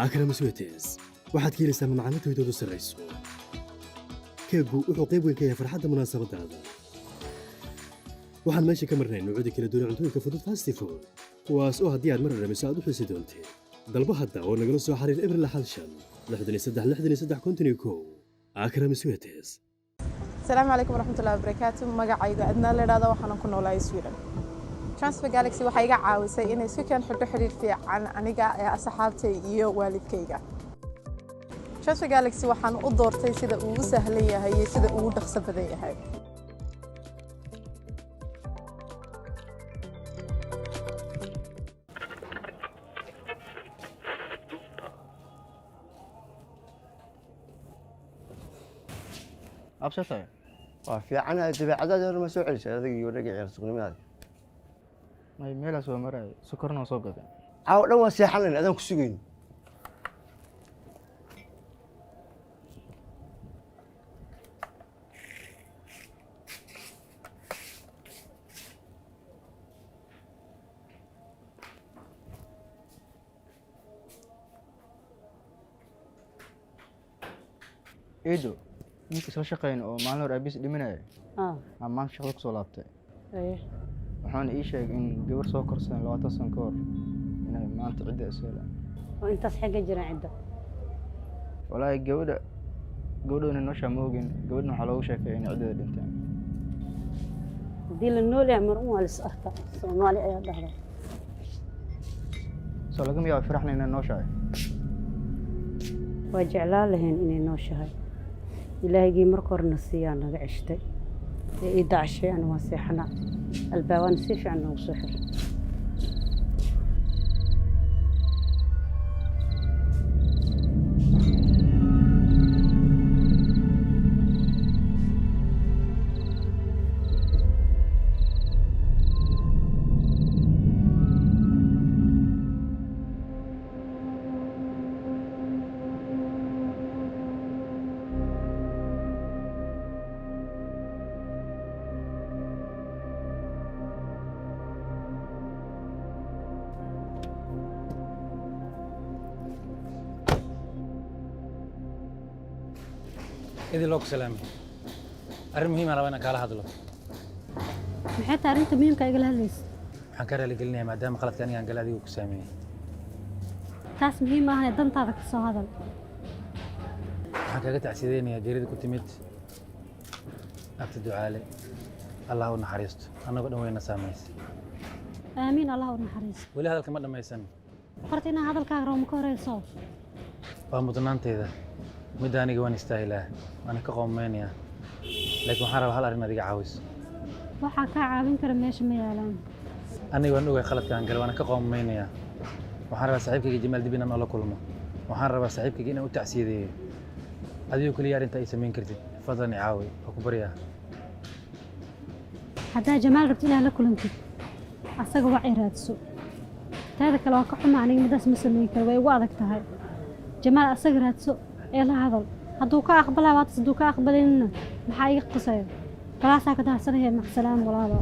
Akram Sweeties waxaad ka helaysaa macmacaano tayadoodu sarrayso. Keegu wuxuu qayb weyn ka yahay farxadda munaasabadaada. Waxaan meesha ka marnay noocyada kala duwan cuntooyinka fudud, fast food, kuwaas oo haddii aad mar dhadhamiso aad u xiisi doonteed. Dalbo hadda oo nagala soo xiriir 065 63 63 51. Akram Sweeties. Asalaamu calaykum waraxmatullahi wabarakaatu. Magacayga Adnaa la idhahda, waxaanan ku noolahay Sweden. Transfer Galaxy waxay iga caawisay inay isku keen xidho xidhiir fiican aniga ee asxaabtay iyo waalidkayga. Transfer Galaxy waxaan u doortay sida uu u sahlan yahay iyo sida uu u dhaqso badan yahay. Absatay. Waa fiicanahay. Dabeecadaadi hore ma soo celisay, adiga iyo dhagii ciyaar suqnimadaadi? May, meelaa soo maraya, sokorna waa soo gaday. Caawa dhan waa seexanayn adaan ku sugayn. Eedo, ninka isla shaqeyna oo maalin hore aabiis dhimanaya aa maanta shaqada kusoo laabtay. Wuxuuna ii sheegay in gabar soo korsadeen 20 sano ka hor inay maanta cidda isu helaan. Oo intaas xagga jiraan cidda? Walaahi gabadha, gabadhoona nooshaa ma ogin. Gabadhna waxaa loogu sheekay inay ciddeeda dhinteen. Haddii la nool yahay mar un waa lis arka, Soomaali ayaa dhahda. Soo lagama yaabo Faraxna inay nooshahay? Waa jeclaan lahayn inay nooshahay. Ilaahigii marka horena siiyaa naga ceshtay ee ii dacshay. Ana waa seexana, albaabana si fiican noogu soo xir. Idin loo ku salaamay. Arrin muhiim ah rabaa inaan kaala hadlo. Maxay tahay arrinta muhiimka igala hadlaysa? Waxaan kaa raaligelinayaa maadaama qaladka aniga aan galay adigu ku saameeyey. Taas muhiim maahane, dantaada ka soo hadal. Waxaan kaaga tacsideynayaa geerida ku timid Abti Ducaale. Allah u naxariisto, annagoo dhan wayna saamaysay. Aamiin, Allah u naxariisto. Weli hadalka ma dhammaysan. Horta inaan hadalkaaga rabo ma ka horeyso? Waa mudnaanteyda midda, aniga waan istaahilaa, waana ka qoomeynayaa, laakiin waxaan rabaa hal arrin adiga caawiso. Waxaa kaa caawin kara meesha ma yaalaan. Aniga waan ogahay khaladka aan galay, waana ka qoomeynayaa. Waxaan rabaa saaxiibkayga Jamaal dib inaan oola kulmo. Waxaan rabaa saaxiibkayga inaan u tacsiyadeeyo. Adigoo keliya arrinta ay samayn kartid, fadlan i caawi, waa ku baryaa. Haddaa Jamaal rabto inaad la kulantid, asaga wac i raadso. Taada kale waa ka xuma, aniga midaas ma samayn karo, way igu adag tahay. Jamaal asaga raadso ee la hadal. Hadduu ka aqbalaa waatas, hadduu ka aqbalinna maxaa iga qusaya? Kalaasaa ka daahsanaya. Macsalaam, walaalo.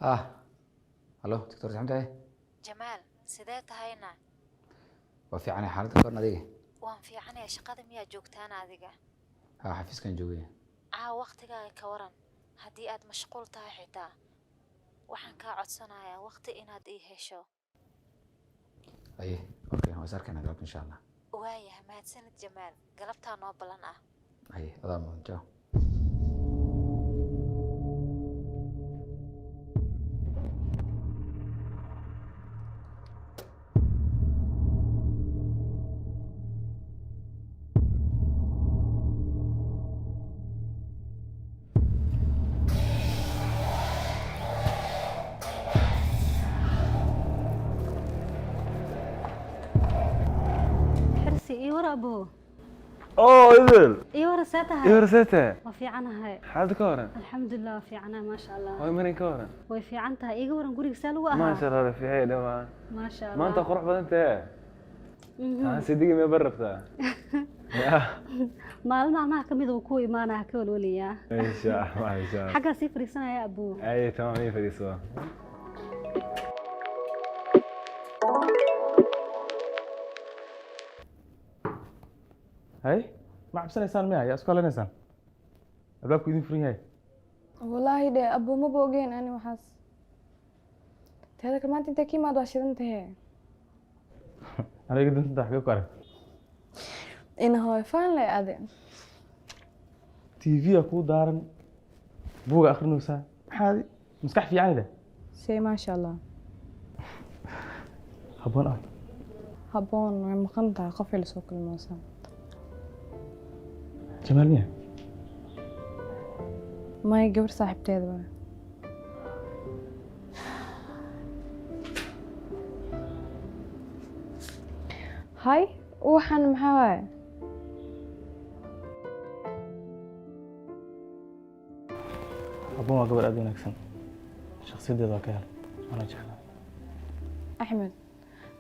Ah, halo doctor Saxamtahay. Jamaal, sidee tahayna? Waa fiicanay, xaaladda ka waran adiga? Waan fiicanaya. Shaqada miyaa joogtaan adiga? Ha, xafiiskan joogaya. Caawa waqtigaaga ka waran? Haddii aad mashquul tahay xitaa, waxaan kaa codsanayaa waqti inaad ii hesho. Aye, okay, waa is arkaynaa galabta insha Allah. Waayah, mahadsanid Jamaal, galabtaa noo ballan ah. Aye, adaa mudan, ciao. Galaxy ii war abo. Oo Idil. Ii war, see tahay? Ii war, see tahay? Waa fiicanahay. Xaalad ka waran? Alxamdulilah, waa fiicanahay, maasha Allah. Hooy Marin ka waran? Way fiican tahay. Iiga waran guriga, see lagu ahaa? Maasha Allah, fiicay dhawaan. Maasha Allah. Maanta qurux badan tahay. Sidigi mee bar rabtaa? Maalin maalmaha ka mid uu ku imaanaya, ka walwalayaa. Insha Allah, insha Allah. Xaggaa sii fadhiisanaya abuu. Ay, tamam, ii fadhiiso. Hay, ma cabsanaysaan miya? Yaa isku halanaysaan? Albaabku idin furan yahay. Wallaahi dhe abuu, maba ogeyn ani waxaas. Teeda kale, maanta intay ka imaad waa shidan tahe. Aniga dantanta xagee ku arag? Ina hooyo faan le ade. TV a kuu daaran, buuga akrinaysaa, maxaa maskax fiicanida. Sey, maasha Allah. Habboon ah. Habboon way maqan tahay, qofay lasoo kulmoosaa. Jamaal miya? May, gabar saaxiibteeda waa. Hay, waxaan maxaa waaye? Habboon waa gabar aad u wanaagsan, shakhsiyaddeeda waa ka helay, waana jeclaa. Axmed,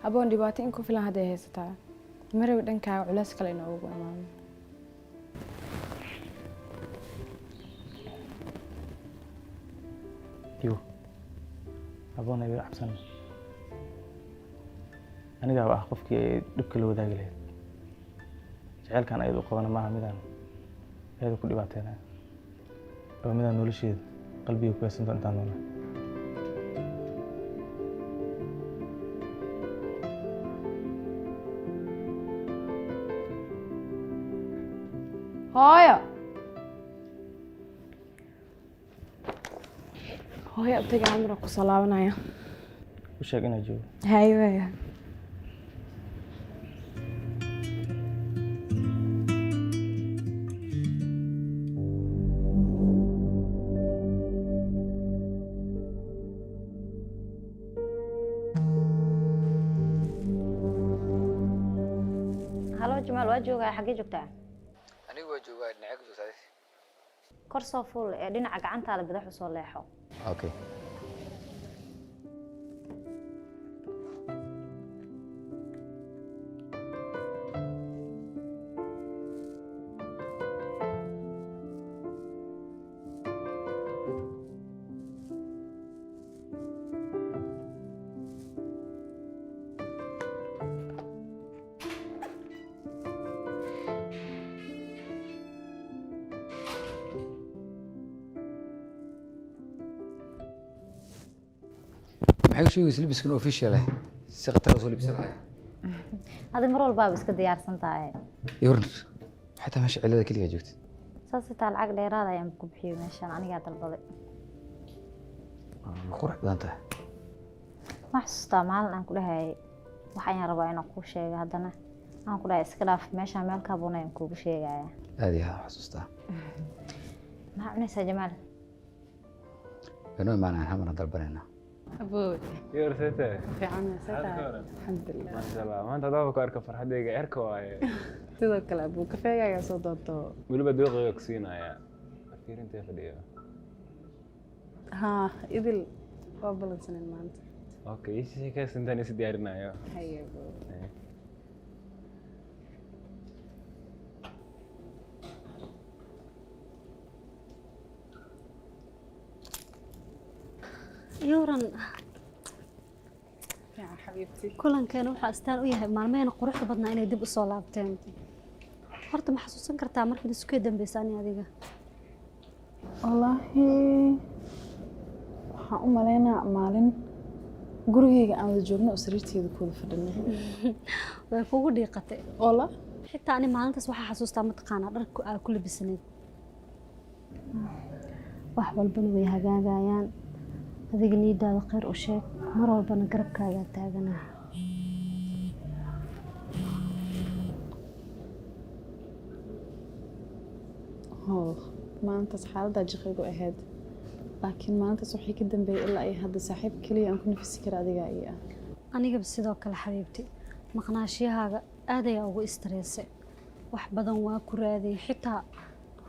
habboon dhibaato in ku filan hadday haysataa, marawi dhankaaga culays kale inoogu imaado. Iwo, habboon iga cabsan, anigaaba ah qofkii ay dhibka la wadaagi lahayd. Jaceylkan ayada u qabana maaha midaan ayada ku dhibaateynaya, waa midaan nolosheeda qalbiga ku haysanto intaan noolaa. Hooyo, hooyo, abtayga hal mar kusoo laabanaya. U sheeg inaa joogo. Haye, waaya. Halo Jamaal, waa joogaa, xaggee joogtaa? Anigu waa joogaa, dhinacee ku joogtaa adiga? Kor soo fuul ee dhinaca gacantaada bidix u soo leexo. Okay. Maxay ku sheegaysa labiskan official ah, si khatar ah soo labisanayo? Adi mar walbaaba iska diyaarsan tahay. Iyo waran, xataa meesha cilada keliya joogtid. Saas xitaa lacag dheeraad ayaan ku bixiyey, meeshaan anigaa dalbaday. Waa qurux badan tahay. Ma xasuustaa maalin aan ku dhahayay wax ayaan rabaa inaan kuu sheego, haddana aan ku dhahay iska dhaaf, meeshaan meel ka habboon ayaan kuugu sheegaya? Aad iyo aad xasuustaa. Maxaa cunaysaa, Jamaal? Inoo imaanayaan, hamana dalbanaynaa. Abuu. Iyo war, see tahay? Fiican, see Xaalad ka tahay? waran? Alxamdulilah. Maasha Allah, maanta haddaaba ku arka farxaddayga erka waaye. Sidoo kale abuu, kafeegaagaa soo doonto. Weliba dooqayga ku siinayaa. Fiirintee fadhiyo? Haa, Idil waa balansanen maanta. Okay, ii sheekays intaan is diyaarinayo. Haye abuu. Haye. Yuran. Fiican, xabiibti. Kulankeena waxaa astaan u yahay maalmaheen quruxda badnaa inay dib u soo laabteen. Horta ma xasuusan kartaa markii isku dambeysay ani adiga? Wallaahi, waxaan u malaynaa maalin gurigeyga aan wada joogno oo sariirteeda ku wada fadhinay. Way kugu dhiiqatay. Walla. Xitaa ani maalintaas waxaa xasuustaa, mataqaanaa, dharka aa ku labisanayd. Wax walbana way hagaagayaan. Adiga niyadaada khayr u sheeg, mar walbana garabkaagaa taaganaa. Oh, maalintaas xaaladdaa jiqigu ahayd, laakiin maalintaas waxay ka dambeeyay ilaa ay hadda saaxiib keliya aan ku nafisi kara adigaa iyo ah. Anigaba sidoo kale, xabiibti. Maqnaashiyahaaga Aad ayaa ugu istareesay. Wax badan waa ku raadiyey, xitaa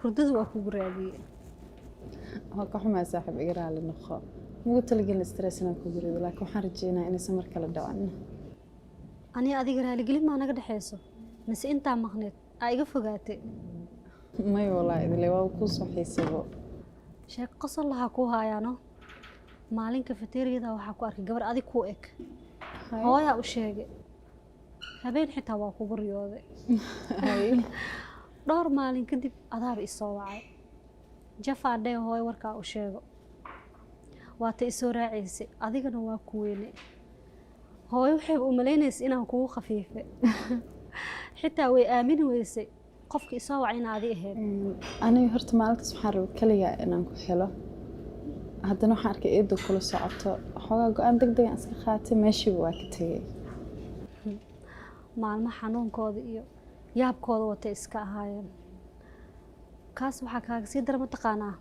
hurdadu waa kugu raadiyey. Waa ka xumaa saaxiib, iga raali noqo. Mugu talagelin stress inaan kugu rido, laakiin waxaan rajeynayaa inaysan mar kale dhacin. Aniga adiga raaligelin maa naga dhexayso, mise intaa maqneed aa iga fogaatay? May walaa idile, waa kuu soo xiisabo. Sheeko qosol lahaa kuu haayaano. Maalin kafeteriyada waxaa ku arkay gabar adig kuu eg. Hooyaa u sheegay, habeen xitaa waa kugu riyooday. Dhowr maalin kadib adaaba isoo wacay. Jafaa dhee, hooyo warkaa u sheego. Waata isoo raacaysay, adigana waa ku weyne. Hooyo waxayba u malaynaysa inaan kugu khafiifay, xitaa way aamini weysay qofka isoo wacay in adi ahayd. Aniga horta maalintaas waxaan rabay kaliya inaan ku helo. Haddana waxaan arkay eedo kula socoto. Xoogaa go-aan deg degan iska qaatay, meeshiiba waa ka tegey. Maalmo xanuunkooda iyo yaabkooda watay iska ahaayeen. Kaas waxaa kaaga sii dara, mataqaanaa,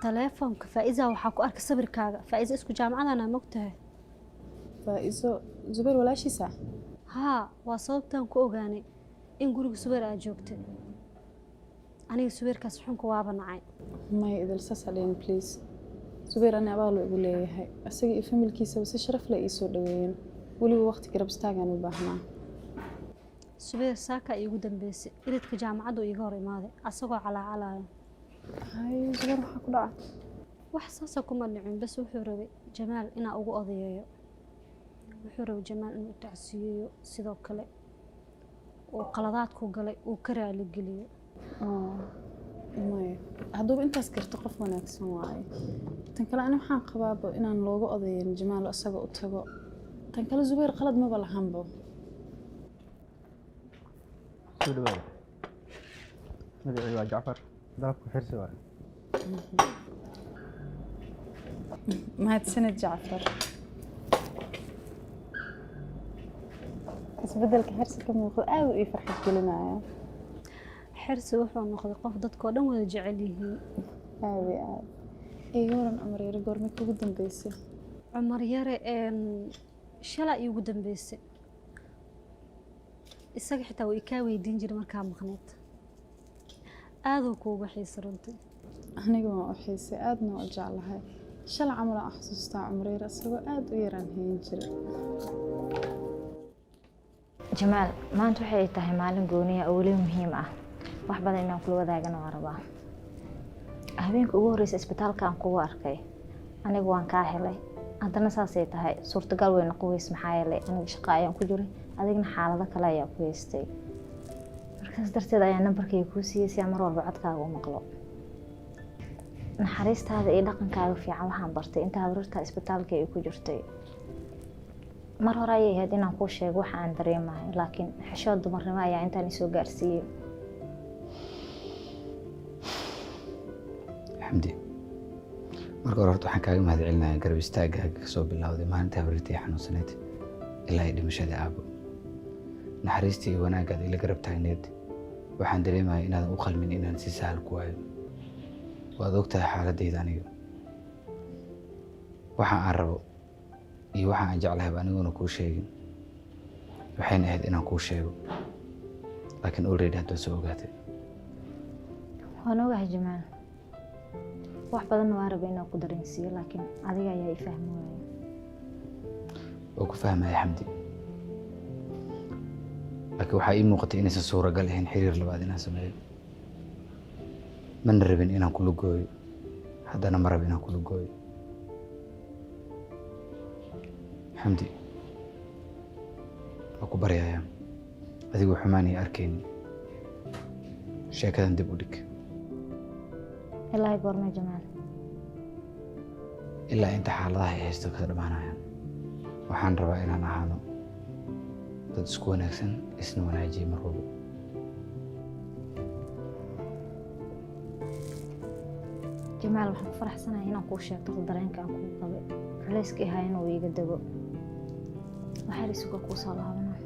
taleefonka Faa'iza waxaa ku arkay sawirkaaga. Faa'iza isku jaamacadana mogtahay. Faa'izo Zubeer walaashiisa? Haa, waa sababtaan ku ogaanay in guriga Subeer aad joogtay. Aniga Subeerkaas xunka waaba nacay. Maya idil, saas ha dhihin please. Zubeer ani abaal igu leeyahay. Isaga iyo familkiisaba si sharaf leh ii soo dhaweeyeen. Weliba waqti garab istaagaan u baahnaa. Subeer saaka iigu dambeysay, iridka jaamacaddu iiga hor imaaday asagoo calaacalaayo. Hay, Zubeer maxaa ku dhacay? Wax saasa kuma dhicin, bas wuxuu rabay Jamaal inaa ugu odayeeyo. Wuxuu rabay Jamaal inuu tacsiyeeyo, sidoo kale uu qaladaadku galay uu ka raaligeliyo. Maya, hadduuba intaas garto qof wanaagsan waaye. Tan kale ani waxaan qabaaba inaan looga odayin Jamaal, isaga u tago. Tan kale Zubeer qalad maba lahanbo. Soo dhawaada. Magacaygu waa Jacfar, dalabku Xirsi waaye. Mahadsanid Jacfar. Isbedelka Xirsi ka muuqda aad uu ii farxad gelinaya. Xirsi wuxuu noqday qof dadkoo dhan wada jecel yihiin. Aad iyo aad. Iga waran Cumar Yare, goormay kugu dambeysay? Cumar Yare shalaa iigu dambeysay. Isaga xitaa wuu ikaa weydiin jiray markaa maqneed. Aaduu kuuga xiisa runtii. Aniga waan u xiisay, aadna waan u jeclahay. Shalay camal aan xasuustaa Cumar Yare isagoo aad u yaraan hayn jiray. Jamaal, maanta waxay tahay maalin gooniya oo weli muhiim ah. Wax badan inaan kula wadaagana waan rabaa. Habeenka ugu horreysa isbitaalka aan kugu arkay, anigu waan kaa helay. Haddana saasay tahay suurtagal way noqon weyse, maxaa yeelay aniga shaqo ayaan ku jiray, adigna xaalado kale ayaa ku haystay. Markaas darteed ayaa nambarkayga kuu siiyey si aan mar walba codkaaga u maqlo. Naxariistaada iyo dhaqankaaga fiican waxaan bartay inta habaryarta isbitaalka ay ku jirtay. Mar hore ayay ahayd inaan kuu sheego waxa aan dareemayo, laakiin xishood dumarnimo ayaa intaan isoo gaarsiiyey. Xamdi, marka hore horta waxaan kaaga mahadcelinayaa garab istaaggaaga kasoo bilowday maalinta habaryartay xanuunsanayd ilaa ay dhimashadii aabo. Naxariistii iyo wanaaggaad ila garab taagneed, waxaan dareemayaa inaadan u qalmin inaan si sahal ku waayo. Waad ogtahay xaaladayda aniga, waxa aan rabo iyo waxa aan jeclahayba aniguna kuu sheegin. Waxayna ahayd inaan kuu sheego, laakiin already hadda waad soo ogaatay. Waan ogahay Jamaal, wax badanna waan rabay inaan ku dareensiiyo, laakiin adiga ayaa i fahmi waayay. Waa ku fahmaya Xamdi, laakiin waxaa ii muuqatay inaysan suuragal ahayn xiriir labaad inaan sameeyo. Mana rabin inaan kula gooyo, haddana ma rabin inaan kula gooyo. Xamdi, waa ku baryayaa, adigoo xumaan iyo arkaynin sheekadan dib u dhig. Ilaa goorma, Jamaal? Ilaa inta xaaladaha ay haysto ka dhammaanayaan. Waxaan rabaa inaan ahaano dad isku wanaagsan, isna wanaajiya mar walba. Jamaal, waxaan ku faraxsanahay inaan kuu sheegto dareenka aan kugu qabay, culayska ihaa inuu iiga dego. Waxaa isuga kuu soo laabanaa.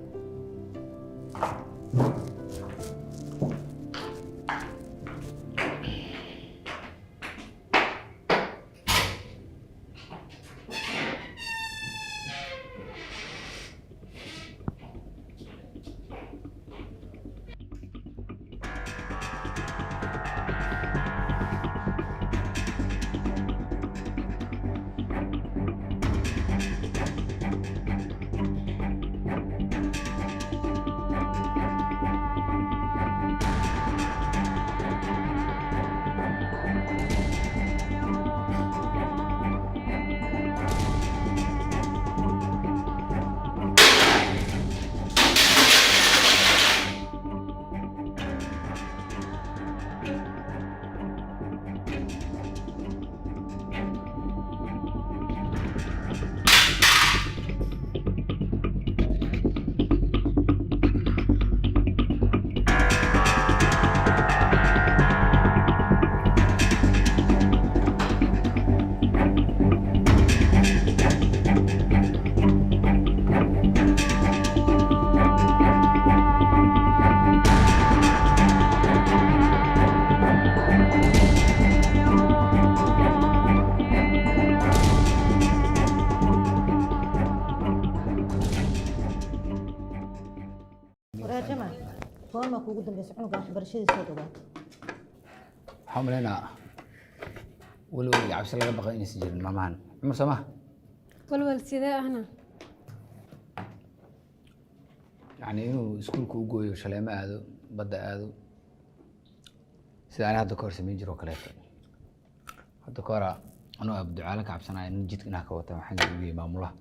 Jamaal, goorma kuugu dambaysa cunuga waxbarashadiisa dhawaato? Waxaan u malaynaa walwal iyo cabsi laga baqay inaysan jirin maalmahan, Cumar, soo maha? Walwal sidee ahna? Yacni inuu iskuulka u gooyo, shaleemo aado, badda aado, sida ani hadda ka hor samayn jiro oo kaleeto. Hadda ka hora anoo abducaale ka cabsanaya nin jidka inaa ka wata, waxaan geeyey maamulaha.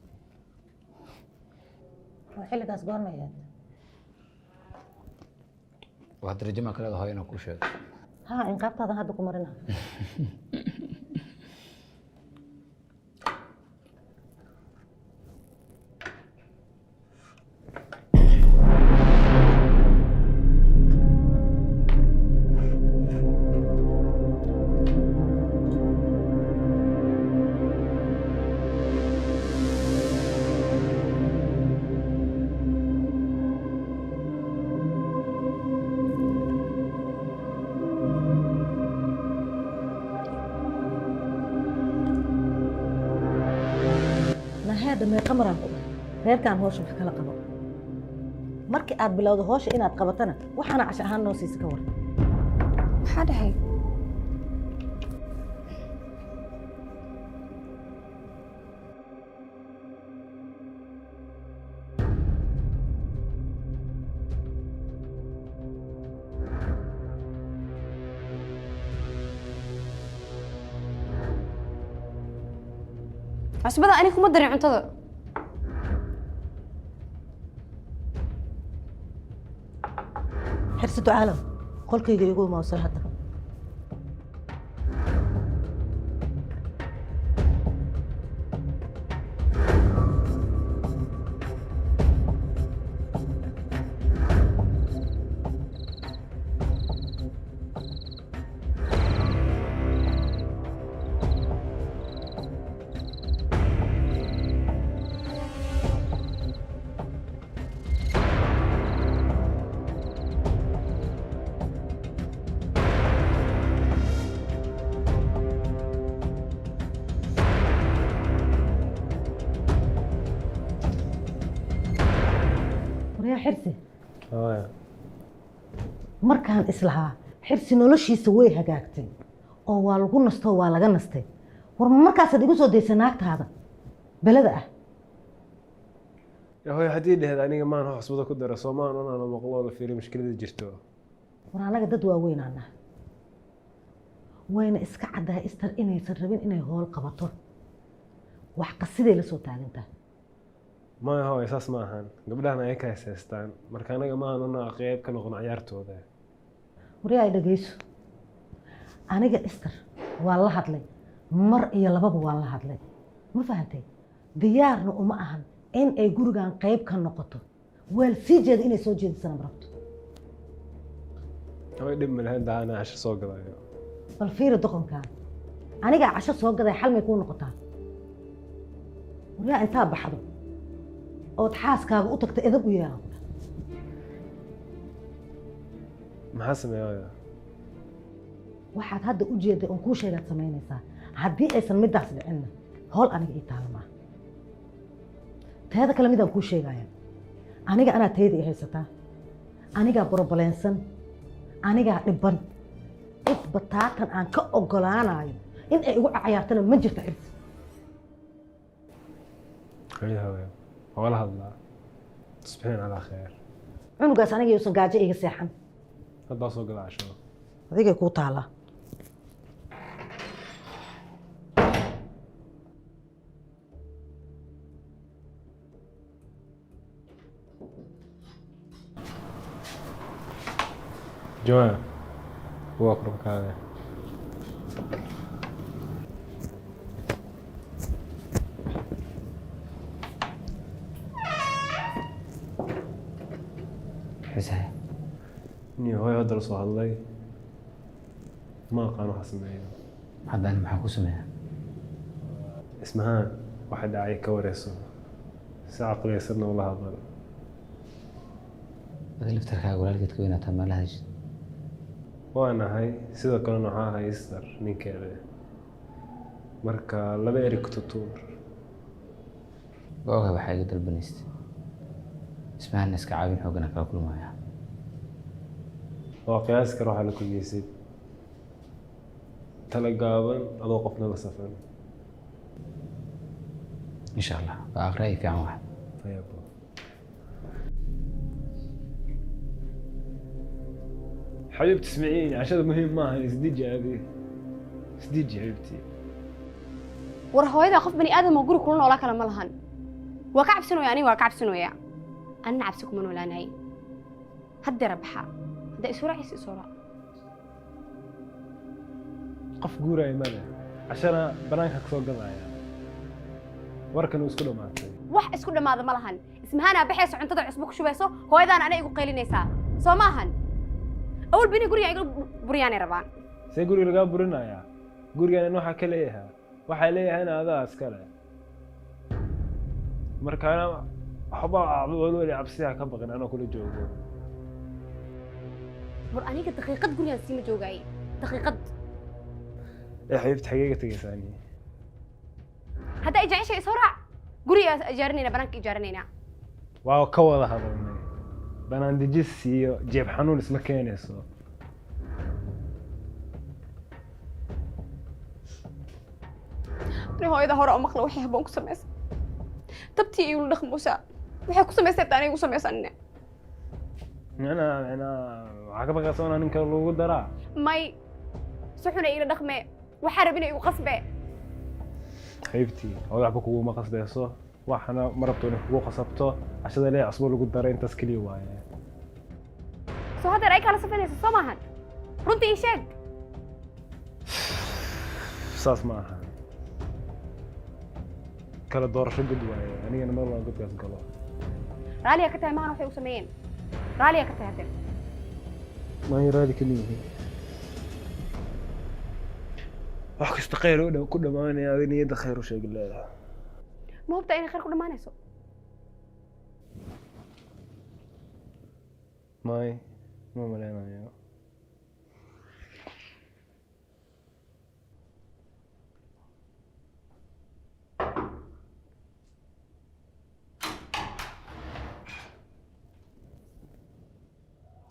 Oo xilligaas goormay ahayd? Waa darajo kaleeda hooyo inaan kuu sheego. Haa, inqaabtaadan hadda ku marina. Naheedha, meeqa maraan ku dhahay reerkaan howsha wax kala qabo? Markii aad bilowdo howsha inaad qabatana, waxaana casho ahaan noo siisa, ka war? Maxaa dhahay? Cusbada ani kuma darin cuntada. Xirsi Ducaalow, qolkayga igu imawsan hadda. Waryaa Xirsi. Hooyo. Markaan islahaa Xirsi noloshiisa way hagaagtay oo waa lagu nastoo, waa laga nastay, war markaasaad igu soo daysa naagtaada belada ah. Ya hooyo, haddii dhehda aniga maan wax cusbada ku dara soomaan onaana maqlo la fiiriyo mushkilada jirto. War annaga dad waaweynaa wayna iska caddahay Istar inaysan rabin inay howl qabato, wax qasiday la soo taagantahay. Maya hooyo, saas ma ahan. Gabdhahan ay ka heeseystaan, marka anaga maahan ona qeyb ka noqon ciyaartooda. Waryaa, ay dhegeyso. Aniga Istar waa la hadlay, mar iyo lababa waan la hadlay, ma fahantay? Diyaarna uma ahan in ay gurigan qayb ka noqoto. Weel sii jeeda inay soo jeedisana ma rabto. Hooyo, dhib ma lahayn, daa anaa casho soo gadayo. Bal fiiri doqonkan, anigaa casho soo gaday, xal may kuu noqotaa? Waryaa, intaa baxdo ood xaaskaaga u tagta, edab u yeelan. Maxaa sameeya hooyo? Waxaad hadda u jeeday oon kuu sheegaad samaynaysaa. Haddii aysan middaas dhicinna, howl aniga ii taalo maaha. Teeda kale midaan kuu sheegaya, aniga anaa tayda i haysataa, anigaa borobaleensan, anigaa dhiban. Cid bataatan aan ka ogolaanayo in ay igu cayaartana ma jirto, Xirsi. Hooyo, hooyo, waa la hadlaa. Tusbixiin calaa kheer. Cunugaas aniga yuusan gaajo iga seexan. Haddaa soo gada casho. Adigay kuu taallaa. Joanna, waa kurkaada. Xisahay. Niyo, hooyo hadda la soo hadlay, ma aqaan waxa sameeyo. Hadda ani maxaa ku sameeyaa? Ismahaan waxa dhacay ka wareyso, si caqliyaysanna ula hadal. Adi laftarkaaga walaalkeed ka weynaataa, maala hadashid. Waa nahay, sidoo kalena waxaa ahay Istar ninkeeda, marka laba eri ku tutuur. Waa ogahay waxaa iga dalbanaysta. Ismahaan iska caawin xoogana kala kulmaya. Waa qiyaasi kara waxaa la kulmiyeysid. Tala gaaban adoo qofna la safan. Insha Allah waa aqraayi fiican wax. Ayabo. حبيبتي اسمعيني عشان مهم ما اسديجي هذه اسديجي حبيبتي. War hooyada qof bani aadam oo guri kula noolaa kale ma lahan. Waa ka cabsanooya aniga, waa ka cabsanooya. Anina cabsi kuma noolaanahay. Haddeera baxa, hadda isu raacaysa isu raac. Qof guuraya male, cashana banaanka kasoo gadaya, warkan uu isku dhamaatay. Wax isku dhammaada ma lahan. Ismahaanaa baxayso, cuntada cusbo ku shubayso, hooyadaana ana igu qaylinaysaa soo ma ahan? Awal bini guriga iga buryaanay rabaan. See guriga lagaa burinayaa? Gurigan waxaa ka leeyahaa, waxaa leeyahayna adaa iskale. Markaana waxba walwali cabsiha ka baqin anoo kula joogo. War aniga daqiiqad gurigaan siima joogaayay, daqiiqad. Ee xabiibti, xageega tegaysaani? Haddaa i jeceshay isoo raac, gurigaa ijaarinayna, banaanka ijaarinaynaa. Waa ka wada hadalnay, banaan dejis iyo jeeb xanuun isma keenayso. Ani hooyada hore oo maqla waxay habboon ku samaysay, tabtii igula dhaqmoosaa, waxay ku samaysay taa aniga igu samaysanine. Micnaa waxaa ka baqaysa inaa ninka lagu daraa. May, si xuna iila dhaqmee, waxaa rabin igu qasbee. Xabiibtii, hooyo waxba kuguma qasbayso, waxana ma rabto inay kugu qasabto. Cashada lee cusbo lagu daray, intaas keliya waaye. Soo haddeer ay kala safinaysa soo maahan? Runtii ii sheeg. Saas ma aha, kala doorasho god waaye, anigana mar waan godkaas galo. Raaliya ka tahay maahan waxay u sameeyeen? Raaliya ka tahay haddeer? Maan raali kama yihiin, wax kasta khayr u dhow ku dhammaanaya, adi niyadda khayr u sheegi leedahay. Ma hubtaa inay khayr ku dhammaanayso? May, ma maleynayo.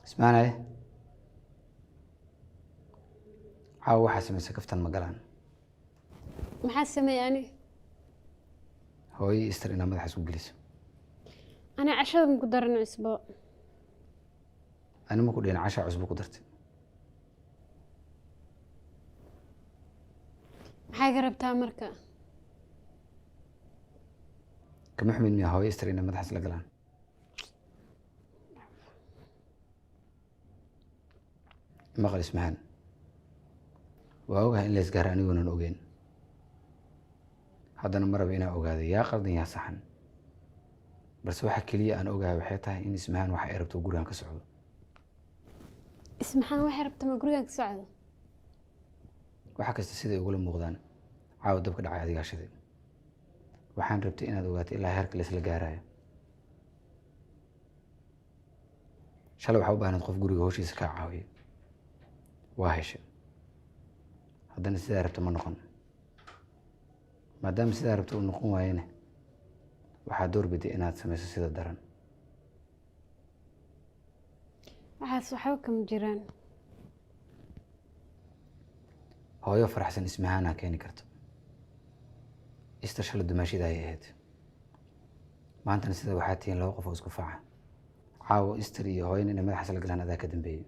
Ismaanay, caawa waxaa samaysay kaftan ma galaan. Maxaa sameeyey ani? Hooyo Istar inaa madaxa isku geliso. Ani cashada ma ku daran cusbo. Ani ma ku dhihin cashaa cusbo ku dartay. Maxay ka rabtaa marka? Kama xumid miyaa hooyo Istar inay madaxa isla galaan? Maqal Ismahaan, waa ogahay in la isgaara anigoonan ogeyn, haddana ma raba inaa ogaado yaa qaldan yaa saxan, balse waxa keliya aan ogahay waxay tahay in Ismahaan waxa ay rabto gurigan ka socdo. Ismahaan waxay rabta ma gurigan ka socdo? Waxa kasta siday ugula muuqdaan, caawa dabka dhacay adigaa shiday. Waxaan rabtay inaad ogaato ilaa heerka la isla gaarayo. Shalay waxaa u baahnayd qof guriga howshiisa kaa caawiyo, waa heshay. Haddana sidaa rabta ma noqon. Maadaama sidaa rabta uu noqon waayena, waxaa door biday inaad samayso sida daran. Waxaas waxba kama jiraan. Hooyo faraxsan Ismahaanaa keeni karto. Istar shalay dumaashida ayay ahayd, maantana sida waxaa tihiin laba qof oo isku faaca. Caawa Istar iyo hooyana inay madaxa isla galaan adaa ka dambeeyey.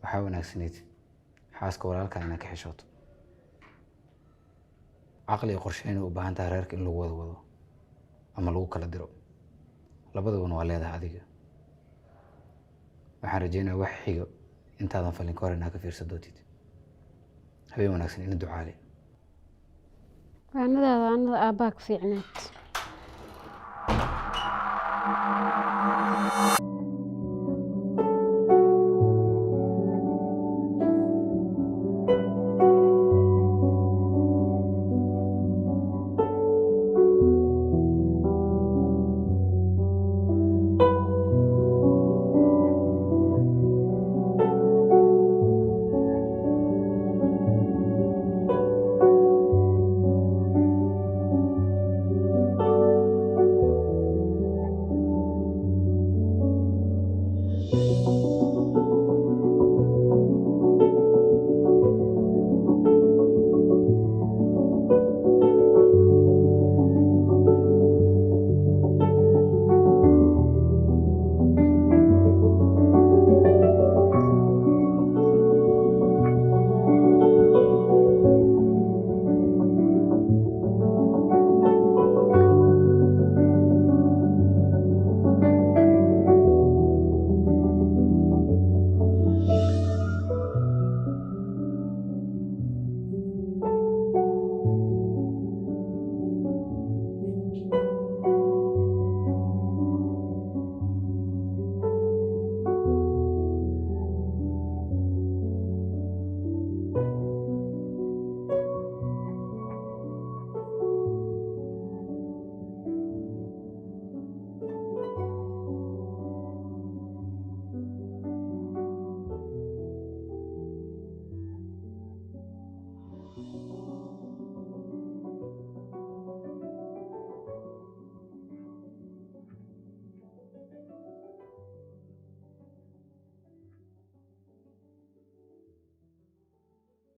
Waxaa wanaagsanayd xaaska walaalkaa inaad ka xishooto. Caqli iyo qorshe inay u baahan tahay reerka in lagu wada wado ama lagu kala diro, labadabana waa leedahay adiga. Waxaan rajeynayaa wax xigo intaadan falin ka hor inaad ka fiirsan doontid. Habeen wanaagsan, ina ducaale. Waanadaada waanada aabbaa ka fiicnayd.